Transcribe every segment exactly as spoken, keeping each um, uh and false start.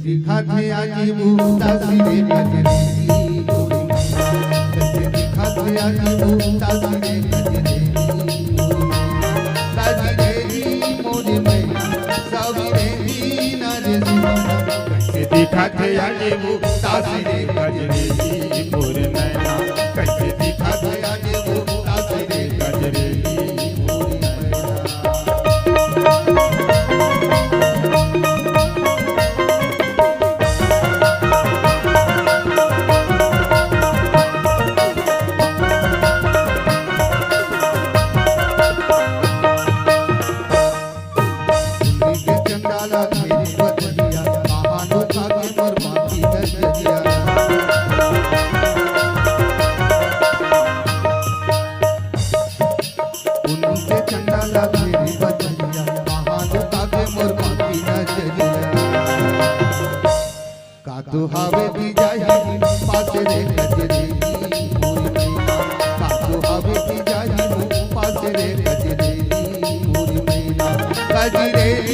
दिखत हे आज वो दासी रे कजरी, कइसे दिखत हे आज वो दासी रे कजरी, कजरी मोर मैना, सावरी रे मीना रे सुहाना। कइसे दिखत हे आज वो दासी रे कजरी, मोर मैना, कइसे दिखत हे आज वो दासी रे कजरी, मोर मैना। उनके चंदा ला घेरी बदरिया, महान काव्य मोर बाकी नजरिया। का तो हवे बिजाही पास रे कजरी मोर मैना, का तो हवे बिजाही पास रे कजरी मोर मैना, कजरी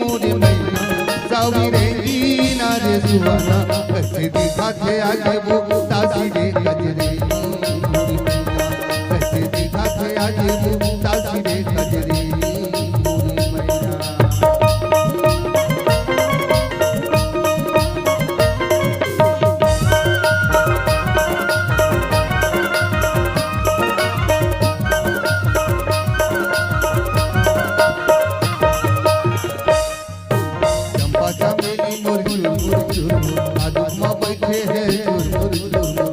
मोर मैना, सावरी रे मीना रे सुहाना, कइसे दिखत हे आज वो दासी रे कजरी मोर मैना। कइसे दिखत हे आज वो दासी रे कजरी मोर मैना। चंपा चमेली मोर चुरमुर चुरमुर, आदुक मा बइठे हे चुरमुर चुरमुर।